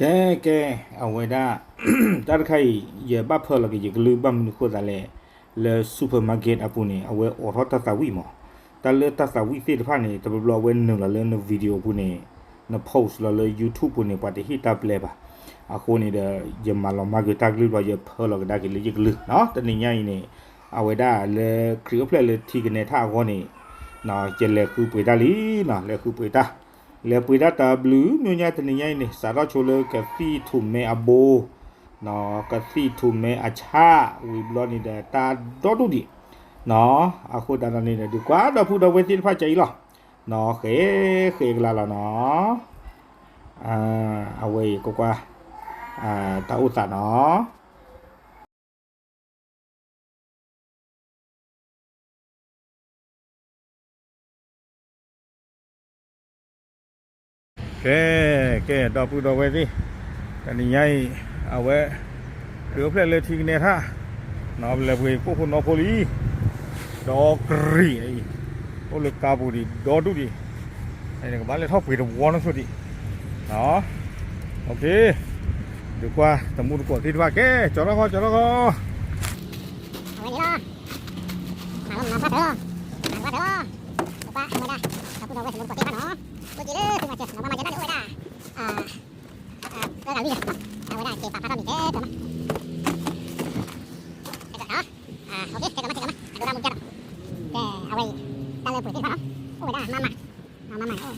ကဲ ကဲ အဝဲဒၣ် တၢ်တခါအံၤ ယဘၣ်ဖၢလီၤက့ၤယကလုၢ် ဘၣ်မနုၤဃိသးလဲၣ်, လၢ supermarket အပူၤန့ၣ် အဝဲအိးထီၣ်တၢ်သးဝံၣ်မး, တၢ်လၢတၢ်သးဝံၣ်သ့ၣ်တဖၣ်န့ၣ် တဘျီဘျီအဝဲနုာ်လီၤလၢန video ပူၤန့ၣ် န post လီၤလၢ YouTube ပူၤန့ၣ် ပှၤတဟ့ၣ်တၢ်ပျဲဘၣ်. အဃိန့ၣ်ဒီး ယမၤလီၤမၢ်ကွံာ်တၢ်ကလုၢ်ဘျီ ယဖၢလီၤကဒါက့ၤလၢယကလုၢ်နီၤ. တနံၤညါအံၤန့ၣ် အဝဲဒၣ်လၢခရံာ်အိၣ်ဖျဲၣ်လၢထံကနဲထၣ်အဂီၢ်န့ၣ် ယလဲၤဃုပှ့ၤတၢ်လံနီၤ, လဲၤဃုပှ့ၤတၢ် လဲၤပှ့ၤတၢ်တၢ်ဘျုး မ့ၢ်ညါတနံၤညါအံၤန့ၣ် စးထီၣ်ဆိလၢကသံၣ်ထူၣ်မဲအဘိ, ကသံၣ်ထူၣ်မဲအဆၣ် ဝံၤဘျီန့ၣ်ဒီး တၢ်ဒီဒူၣ်ဒံးနီၤ. အဃိသတးဒီးန့ၣ်ဒီး ဒုးကွၢ်ဒီပုၢ်ဒီဝဲၢ်သ့ၣ်တဖၣ်ကအံၤလီၤနီၤ, ဃဲ ဃဲကလါလီၤနီၤ. အဝဲအံၤကွၢ်ကွၢ် တၢ်အိၣ်သးနီၤ. ကဲ ကဲ ဒီပုၢ်ဒီဝဲၢ်သ့ၣ်, တနံၤညါအံၤ အဝဲ ခရံာ်အိၣ်ဖျဲၣ်လၢထံကနဲထၣ်နီၤ, ပလဲၤပှ့ၤကိၣ်ဖိနီဖိလံ, ဒီကရံၣ်အံၤ အိၣ်လၢကါပူၤဒံး ဒီဒူၣ်ဒံး, နကဘၣ်လဲၤထီၣ်ပှ့ၤတဝီနီၢ်ဆိဒံး, ဒုးကွၢ်တမူတကိးသ့ၣ်တဖၣ် ကဲ ကၠီထီၣ်ဃီ ကၠီထီၣ်ဃီ. အဝဲန့ၣ်လီၤ, မၤလီၤမၤဖျါဖဲလီၤ, မၤဖျါဖဲလီၤ, ပပၢ်အဝဲဒၣ် ဒီပုၢ်ဒီဝဲၢ်တမူတကိးသ့ၣ်တဖၣ်နီၤ, အိၣ်က့ၤလၢသူမၤစၢၤ မၤဘၣ်မၤစၢၤတၢ်န့ၣ် အိၣ်ဝဲဒၣ် သၢဂၤလွံၢ်ဂၤ, အဝဲဒၣ်က့ၤပာ်ဖျါထီၣ်မံၤတဲကမး, တဲကမး, တဲကမး အဒိဒၣ်မူကၢ်ဒီး, ကဲ အဝဲအံၤ တၢ်လၢပှ့ၤသ့ၣ်တဖၣ်နီၤ, အိၣ်ဝဲဒၣ်မၤမၤ, မၤမၤအိၣ်, အ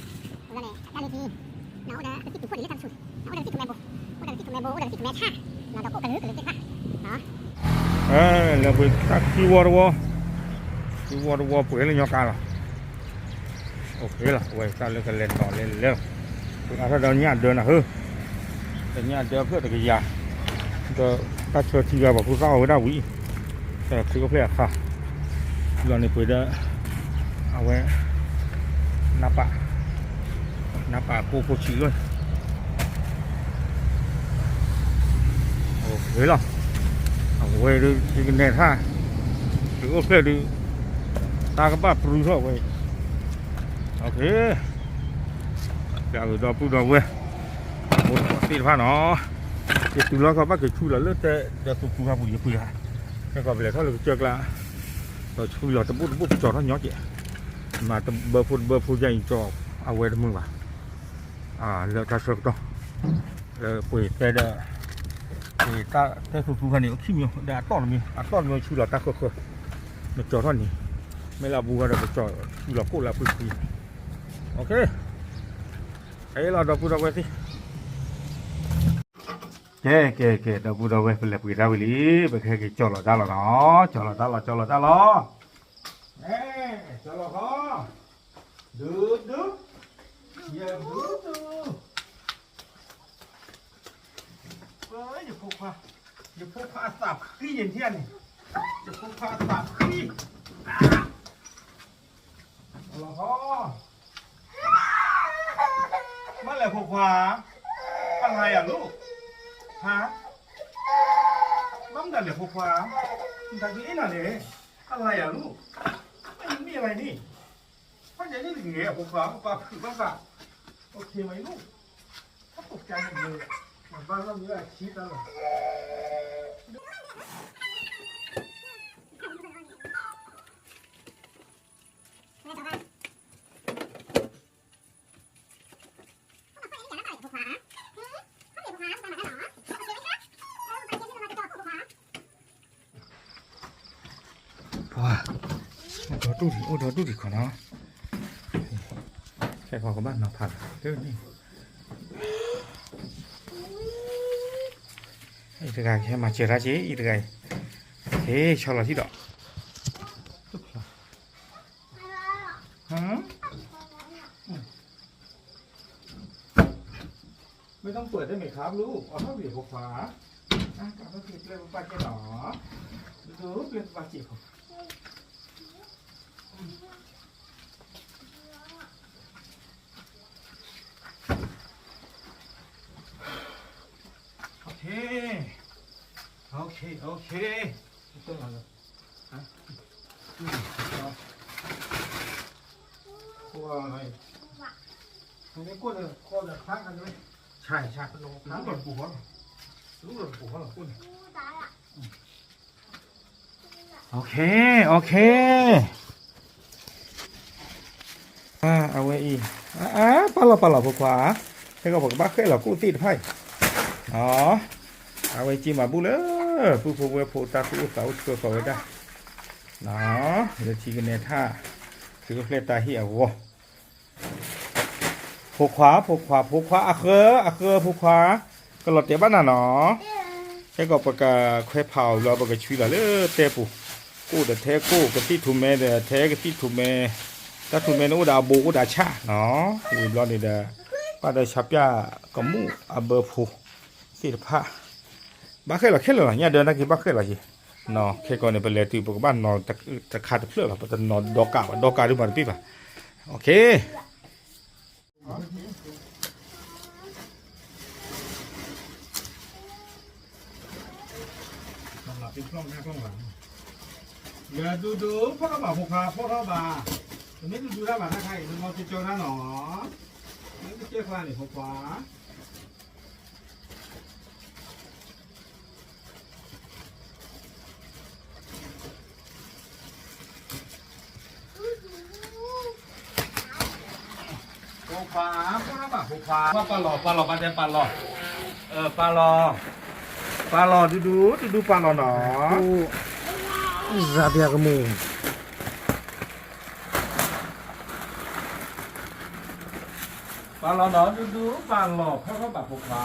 ဝဲန့ၣ် တၢ်လၢထံ နအိၣ်ဒီးကသံၣ်ထူၣ်ဖိတံၢ်လၢတၢ်ပသူၣ်, နအိၣ်ဒီးကသံၣ်ထူၣ်မဲဘိ, အိၣ်ဒီးကသံၣ်ထူၣ်မဲဘိ အိၣ်ဒီးကသံၣ်ထူၣ်မဲဆၣ်, ဒီးကိၣ်ကလုာ်ကလုာ်သ့ၣ်တဖၣ်, လဲၤပှ့ၤတၢ်ခံဝီတဝီ, ခံဝီတဝီပှ့ၤလၢညီကါလီၤ. အိၣ်က့ၤလီၤ အဝဲတၢ်လၢကလဲၤနီၤလဲၤလဲၤလီၤ, ပှ့ၤအါထီၣ်ဒီးညၣ်ဒၢနၤဧၢ, တညၣ်ဒၢဖျၢၣ်တကယၤ, ဒီးတၢ်ဆၢထံဂၤပှၤဖိသၣ်အီၣ်ဝဲဒၣ်ဝံၤ, ခရံာ်အိၣ်ဖျဲၣ်အခါ လီၤန့ၣ်ပှ့ၤဒီး အဝဲ နၢ်ပၢ်, နၢ်ပၢ်ကိၢ်ဖိဆံးလီၤ, အိၣ်က့ၤလီၤ, အဝဲဒုး ထံကနဲထၣ် ခရံာ်အိၣ်ဖျဲၣ်ဒုး တၢ်ကဘၣ်ပြူထီၣ်ဝဲ, ကဲ ဒီပုၢ်ဒီဝဲၢ် မိၢ်သ့ၣ်တဖၣ်နီၤ, ယတုၤလီၤကီးဘၣ်က့ၤဆူလီၤလၢတဲဒီးသူသူခါပူၤယပှ့ၤဧါ, ခဲကီးပလဲၤထီၣ်လၢကစၢၢ်ကျါ, ဒီးဆူလီၤတဘိၣ်တဘိၣ်ကကၠီၤထီၣ်ညီကဲး, မၤတဘၢဖိတဘၢဖိယါအံၤကၠီၤအဝဲတမုာ်ဘၣ်, လၢတၢ်ဆၢကတီၢ်, လၢပှ့ၤတဲဒီး ပှ့ၤတၢ်တဲသူသူခါန့ၣ် အိၣ်ခံမံၤဒီးအတီၢ်တမံၤ အတီၢ်တမံၤဆူလီၤတၢ်ဃၢဃၢ, နကၠီၤထီၣ်န့ၣ်, မ့ၢ်လၢအဘူးခါဒီးကကၠီၤဆူလီၤကိၣ်လၢအဖှံဖှံ, ကဲလီၤဒီပုၢ်ဒီဝဲၢ်သ့ၣ် ကဲ ကဲ ကဲ ဒီပုၢ်ဒီဝဲၢ် ပလဲၤပှ့ၤတၢ်ဝံၤလံ, ပကဟဲက့ၤကၠီၤလီၤတၢ်လီၤနီၤ, ကၠီၤလီၤတၢ်လီၤ ကၠီၤလီၤတၢ်လီၤ, ကၠီၤလီၤဃီ, ဒူဒူ, ယဒူဒူ, ယဖိခွါ, ယဖိခွါအသးဖှံယဲၢ်န့ၣ်, ယဖိခွါအသးဖှံ, လီၤဃီ ဘၣ်လဲၣ်ဖိခွါ, အလါယၤလူး, ဟါ, ဘၣ်မတၤလဲၣ်ဖိခွါ, မတၤက့ၤအ့ၣ်နၤလဲၣ်, အလါယၤလူး, မ့ၢ်မ့ၢ်အလါန့ၣ်, ဘၣ်ယၤန့ၣ်တဂ့ၤဖိခွါ, ပပၢ်ဖုးဘၣ်သး, အိၣ်ခ့မးအံၤလူး, ဟဲပကါန့ၣ်, မၤဘၣ်လီၢ်မ့ၢ်ဘၣ်ဆံတၢ်လီၤ ပှၤ, အိၣ်ဒီဒူၣ်ဒံး အိၣ်ဒီဒူၣ်ဒံးခီနီၤ, ခဲခီကဘၣ်နီၤဖးလီၤ, အံၤတဂၤကဟဲမၤစၢၤတၢ်က့ၤ အံၤတဂၤအံၤ, ဟ့ၣ်ဆီလီၤထံဒီး ไม่ต้องเปิดได้ไหมครับลูก เอาเท่าเหรียญขวา อ่ะ กลับมาเก็บเลย ป้าเก็บหรอ ดูเปลี่ยน ป้าเก็บ โอเค โอเค โอเค ต้นอะไร ฮะ อืม เอา ครัวอะไร อันนี้กล้วย ครัวแบบพักกันเลย ဆါဆါ, လူလီၤတပူၤဃီလီၤ, လူလီၤတပူၤဃီလီၤ, ကိၣ်န့ၣ်. โอเค โอเค အဝဲအံၤ အါ ပာ်လီၤပာ်လီၤဖိခွါ, ခဲကီးပကဘၣ်ဃဲၣ်လီၤကိၣ်သ့ၣ်တဖၣ်အံၤ, အဝဲက့မၤဘူၣ်လၢ ပုၢ်ဖိဝဲၢ်ဖိတၢ်သူၣ်အိၣ်သးအိၣ်ဆှၢဃီၤဝဲဒၣ်, လၢထံကနဲထၣ် သုးခိၣ်ဖျဲၣ်တၢ်ဟ့ၣ်အဂီၢ် ဖိခွါ ဖိခွါ ဖိခွါ အဃၢ အဃၢ ဖိခွါ, ကလီၤတဲာ်ဘၣ်နၤနီၤ, ခဲကီးပကခွဲးဖးအီၤဘျီ ပကဆွံလီၤလၢတဲပူၤ, ကိၣ်ဒီးထဲကိၣ် ကသံၣ်ထူၣ်မဲဒီးထဲကသံၣ်ထူၣ်မဲ, တၢ်ထူၣ်မဲန့ၣ်အိၣ်ဒီးအဘိအိၣ်ဒီးဆၣ်နီၤ, ဝံၤဘျီန့ၣ်ဒီး ဘၣ်ဒီးဆါပၠၣ်ကမူၣ်အဘၢဖိသ့ၣ်တဖၣ် ဘၣ်ဃဲၣ်လီၤခဲလၢာ်လီၤ, ညၣ်ဒၢနၢ်က့ဘၣ်ဃဲၣ်လီၤယံၤ, ခဲကီးန့ၣ် ပလဲၤတုၤပကဘၣ်နီၤတခါတဖျၢၣ်လီၤ, ပတနီၤဒီကးဘၣ်, ဒီကးဒုးမၤတပ့ၢ်ဘၣ်, โอเค ယဒူဒူ ဖီၣ်ထီၣ်ဘၣ်ဖိခွါ ဖီၣ်ထီၣ်ဘၣ်, ပမ့ၢ်ဒူဒူတၢ်ဘၣ်တၢ်ခါအံၤ နမ့ၢ်ကၠီတၢ်နီၤ, မ့ၢ်ကၠီခွါန့ၣ်ဖိခွါ ဖိခွါ ဖိခွါဘၣ်ဖိခွါ, ဖိခွါပာ်လီၤ ပာ်လီၤ ပာ်တဲပာ်လီၤ, ပာ်လီၤ, ပာ်လီၤ ဒူဒူ ဒူဒူပာ်လီၤနီၤ, ဇာပြကမူ ပာ်လီၤနီၤ ဒူဒူပာ်လီၤ ဖီၣ်ထီၣ်ဘၣ်ဖိခွါ,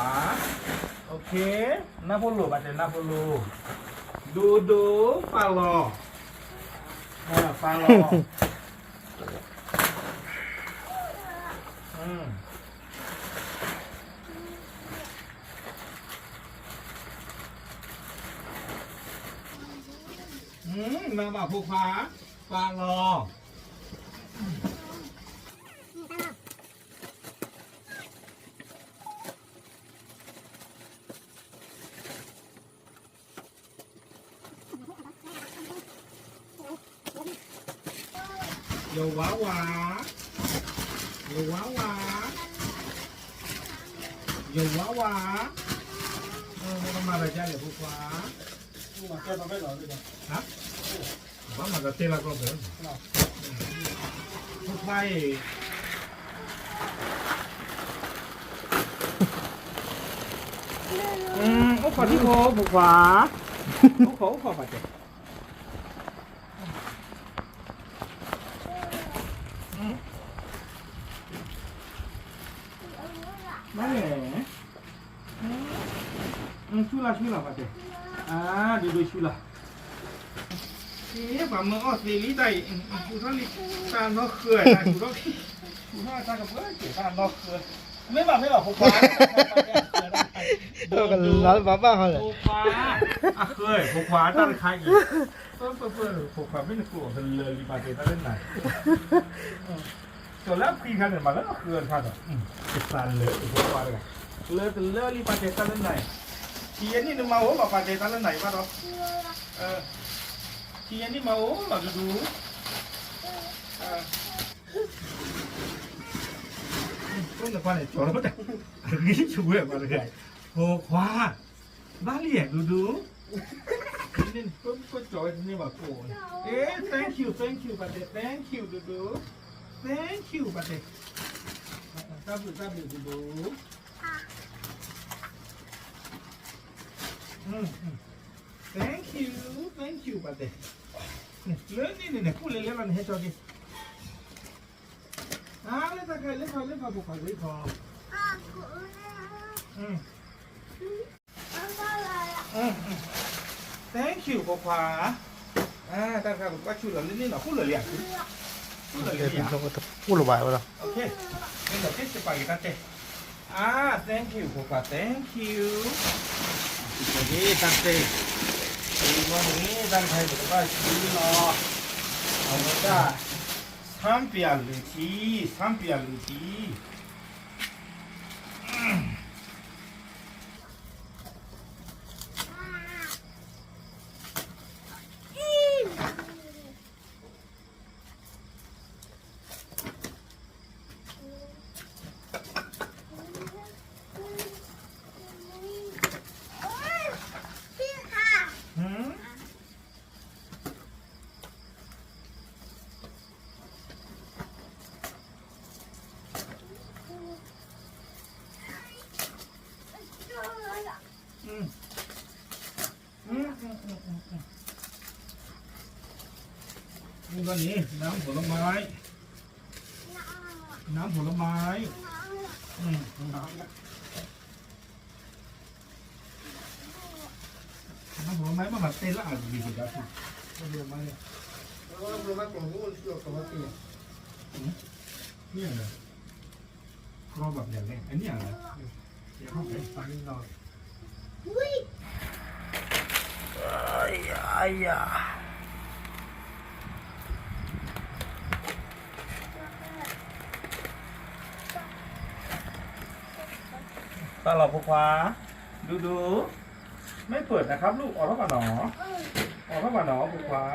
โอเค, နၢ်ဖိလိၤ ပာ်တဲနၢ်ဖိလိၤ, ဒူဒူပာ်လီၤ, ပာ်လီၤ, မၤဘၣ်ဖိခွါ, ပာ်လီၤ ယဝါဝါ, ယဝါဝါ, ယဝါဝါ, မၤတၢ်ဒ်လဲၣ်ဖိခွါ, ဟါ, ဘၣ်မၤတၢ်တဲလၢကီၢ်ပူၤ, ဖိခွါအံၤ အိၣ်ခိးဒံဖိ ဖိခွါ, အိၣ်ခိး အိၣ်ခိးပာ်တဲ, မ့ၢ်န့ၣ်, ဆူလီၤ ဆူလီၤပာ်တဲ, ဒိဒိဆူလီၤ, ပှၤမၢအီၣ်သ့လံတၢ်အံၤ, ပူထီၣ်လံတၢ်နီၢ်ဃၢၤ, ပူထီၣ်တၢ်ကပၢကဲတၢ်နီၢ်ဃၢၤ, မ့ၢ်ဘၣ်မ့ၢ်ဘၣ်ဖိခွါ, လါဘၣ်ဘၣ်ဟီလဲၣ်, ဖိခွါ, အဃၢၤ ဖိခွါတၢ်တခါအံၤ, ဖိခွါမ့ၢ်နကိးကလၢာ်လံပာ်တဲတၢ်လၢနၤ ကၠီၤလၢအဖှံခါန့ၣ် မၤလၢအဃၢၤတခါဒီး, ကသးလၢအဖိခွါတဂၤ, လၢတလၢလံပာ်တဲတၢ်လၢနၤအံၤ, ထံယဲၢ်နံၣ်နမၤအိၣ်လီၤပာ်တဲတၢ်လၢနၤအံၤဘၣ်ဒီး, ထံယဲၢ်နံၣ်မၤအိၣ်လီၤဒူဒူ, ဖိခွါန့ၣ် ကၠီၤလီၤတၢ်, အဂံၢ်ဆူၣ်ဝဲပှၤတဂၤ, ဖိခွါ ဘၣ်လံဒူဒူ, နကၠီၤဝဲတန့ၢ်ဘၣ်ကိး, အ့ thank you thank you ပာ်တဲ thank you ဒူဒူ, thank you ပာ်တဲ, တၢ်ဘျုးတၢ်ဘျုးဒူဒူ, thank you thank you ပာ်တဲ, လၢန့ၣ်န့ၣ် ကိၣ်လဲၤလဲၤလီၤန့ၣ် ဟဲကၠီၤက့ၤ အါ လၢတၢ်ခါ လၢခီ လၢခီ ဖိခွါ လၢခီ, thank you ဖိခွါ, တၢ်တခါ ပကဘၣ်ဆူၣ်လီၤလၢန့ၣ်နီၤ ကူၣ်လၢာ်လံဧါ, ကူၣ်လၢာ်လံဧါ, ကူၣ်လၢာ်ဘၣ်ဝဲလီၤ, မ့ၢ်လီၤတ့ၢ်စပာ်က့ၤတၢ်တဲ, အါ thank you ဖိခွါ thank you, တၢ်တဲ, အံၤမ့ၢ်န့ၣ် တၢ်တခါ ပကဘၣ်ဆူၣ်လီၤ, အဝဲဒၣ် ဆၣ်ပၠးလုၢ်ထံ, ဆၣ်ပၠးလုၢ်ထံ. นี่ก็นี่ น้ำผลไม้ น้ำผลไม้ อืม น้ำผลไม้มันมาเต้นละอ่ะดีสุดแล้วสิ น้ำผลไม้เนี่ย น้ำผลไม้กล่องนู้นเชื่อมกับวัตถุ อืม เนี่ยเหรอ ကရီဘၣ်ပျၢ်လဲၣ် အနံၣ်အလါ ယဟောင်းလဲၣ် ပာ်လီၤ အယၤ အယၤ ตลอด พวกควา ดูดู ไม่เปิดนะครับลูก ออกเท่ากันหนอ ออกเท่ากันหนอ พวกควา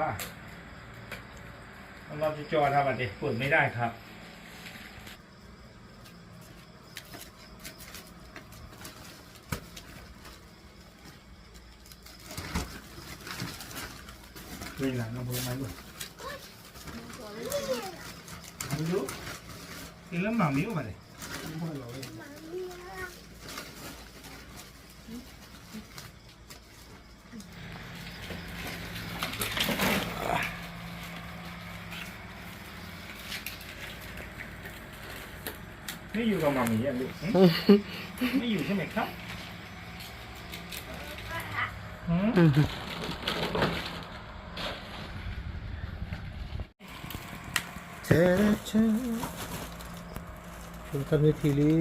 มันนอนจะจอทำอะไร เปิดไม่ได้ครับ Quên là nó bố máy luôn. Máy luôn. Thì nó mỏng miếng mà này. Nó dù còn mà mình vậy. Nó dù cái này khóc. Hử? ဆဲဆဲ တၢ်မ့ၢ်ထံလံ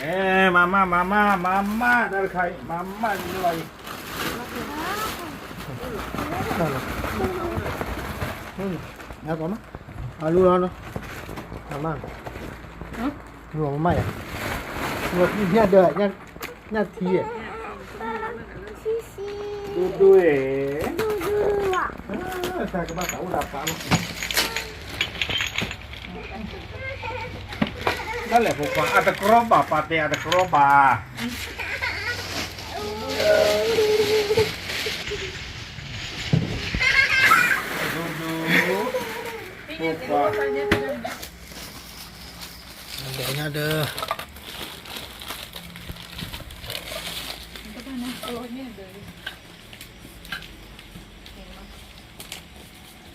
အဲ မၤမၢ် မၤမၢ် မၤမၢ် တၢ်တခါအံၤ မၤမၢ်န့ၣ်လီၤအံၤ အလူလီၤနီၤ မၤမၢ် လူလီၤမၤမၢ်ယၤ လူလီၤညၣ်ဒၢး ညၣ်ထံယဲ ဒိၣ်ဒိၣ်ယဲ တၢ်ကဘၣ်သးအိၣ်ဒၣ်ပာ်လီၤ ဒၣ်လဲာ်ဖိခွါ အတကြီဘၣ် ပာ်တဲအတကြီဘၣ် ဒိၣ်ဒိၣ် ဖိခွါ ဒဲးညါဒၢး လ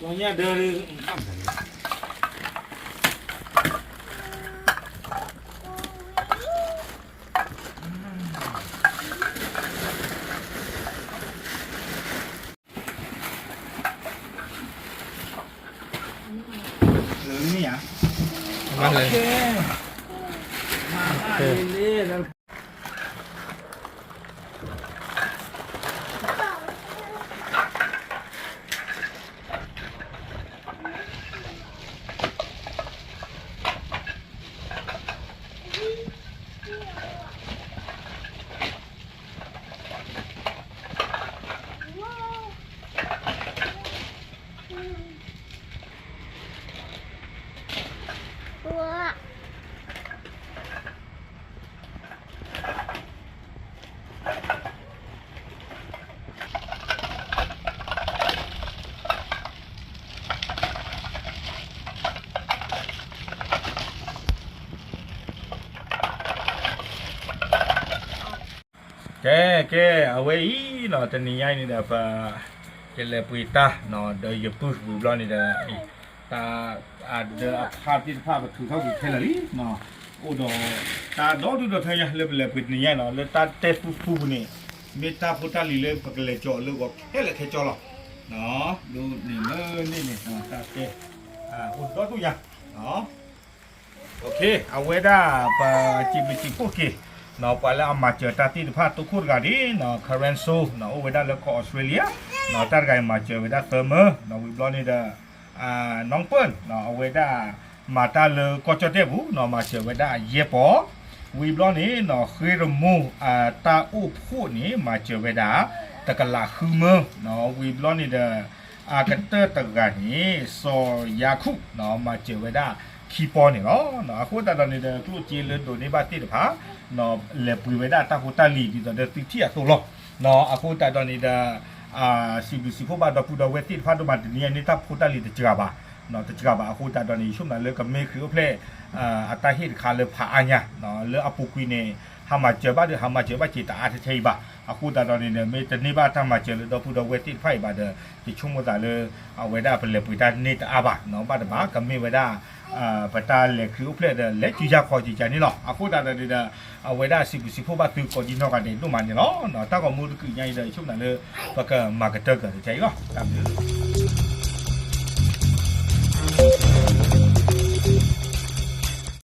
ီၤညၣ်ဒၢး မၤလဲၣ် မၤလဲၣ် ကဲ ကဲ အဝဲအံၤနီၤ တနံၤညါအံၤန့ၣ်ဒီး ပ ယလဲၤပှ့ၤတၢ်နီၤ ဒီးယပုၢ်ဝံၤဘျီန့ၣ်ဒီး တၢ်အဒၢးအဖးသ့ၣ်တဖၣ် ပထုးထီၣ်ကွံာ်ခဲလၢာ်လံနီၤ အိၣ်ဒီး တၢ်ဒီဒူၣ်ဒီထၢညါ လၢပလဲၤပှ့ၤတနံၤညါနီၤ လၢတၢ်တဲဖူဖူပူၤန့ၣ် မ့ၢ်တၢ်ဖိတၢ်လံၤလၢပကလဲၤကၠီလၢဂီၤခဲလၢာ်ခဲကၠီလီၤ ဒ်န့ၣ်လၢန့ၣ်န့ၣ် တၢ်တဲ အိၣ်ဒီဒူၣ်ညါ အဝဲဒၣ်ပစံးဘျုးစံးဖှိၣ်က့ၤ နီၤ ပှၤလၢအမၤစၢၤတၢ်သ့ၣ်တဖၣ် တိခိၣ်တဂၤဒ်နီၤ Karen So နီၤ အိၣ်ဝဲဒၣ်လၢကီၢ်အီစထြ့လယါ နီၤ တၢ်တဂၤအံၤမၤစၢၤဝဲဒၣ်သၢမၢ နီၤ ဝံၤဘျီန့ၣ်ဒီး နီၢ်ပၢၢ် နီၤ အဝဲဒၣ်မၤတၢ်လၢကီၢ်ကၠီၣ်တဲၣ်ပူၤ နီၤ မၤစၢၤဝဲဒၣ်ယဲၢ်ပီၤ ဝံၤဘျီန့ၣ် ဃ့ရမိၢ်အတၢ်အိၣ်ဖှိၣ်န့ၣ် မၤစၢၤဝဲဒၣ် တကလးဃုမၢ, ဝံၤဘျီန့ၣ်ဒီး အကတၢၢ်တဂၤန့ၣ် စီၤယၤခိၣ် မၤစၢၤဝဲဒၣ်ခံပီန့ၣ်လီၤ. အဃိသတးဒီးန့ၣ်ဒီး ကျိၣ်စ့လၢဒိးန့ၢ်ဘၣ်သ့ၣ်တဖၣ် လဲၤပှ့ၤဝဲဒၣ်တၢ်ဖိတၢ်လံၤ ဒ်သိးဒီးသုထံၣ်အသိးလီၤ. အဃိသတးဒီးန့ၣ်ဒီး စံးဘျုးစံးဖှိၣ်ဘၣ်ဒီပုၢ်ဒီဝဲၢ်သ့ၣ်တဖၣ်ဒိၣ်မး တနံၤအံၤန့ၣ် တၢ်ဖိတၢ်လံၤတစှၤဘၣ်, တစှၤဘၣ်. အဃိသတးဒီးန့ၣ် ယဆိကမိၣ်လၢကမ့ၢ်ခရံာ်အိၣ်ဖျဲၣ် အတၢ်ဟ့ၣ်တခါလၢဖးအါညါ လၢအပူၤကွံာ်န့ၣ် ဟးမၤစၢၤဘၣ်ဒီး ဟးမၤစၢၤဘၣ်က့ၤတအါထဲထဲအံၤဘၣ်. အဃိသတးဒီးန့ၣ်ဒီး မ့ၢ်တန့ၢ်ဘၣ်တၢ်မၤစၢၤလၢဒီပုၢ်ဒီဝဲၢ်သ့ၣ်တဖၣ်အံၤဘၣ်ဒီး ယဆိကမိၣ်သးလၢ အဝဲဒၣ်ပလဲၤပှ့ၤတၢ်န့ၢ်တအါဘၣ်, ဘၣ်တဘၣ် ကမ့ၢ်ဝဲဒၣ် ပတၢ်လဲၤခရံာ်အိၣ်ဖျဲၣ်ဒီး လဲၤစုယါခီကကန့ၣ်လီၤ. အဃိသတးဒီးန့ၣ်ဒီး အဝဲဒၣ်စံးဘျုးစံးဖှိၣ်ဘၣ်သုကိးဒံနီၢ်ဂၤဒဲးဒိၣ်မးန့ၣ်လီၤ. တၢ်ဂီၤမူတကုးညါအံၤဒီး ယဆိကမိၣ်လၢ ပကမၤကတၢၢ်ကတၢၢ်အံၤလီၤ. တၢ်ဘျုး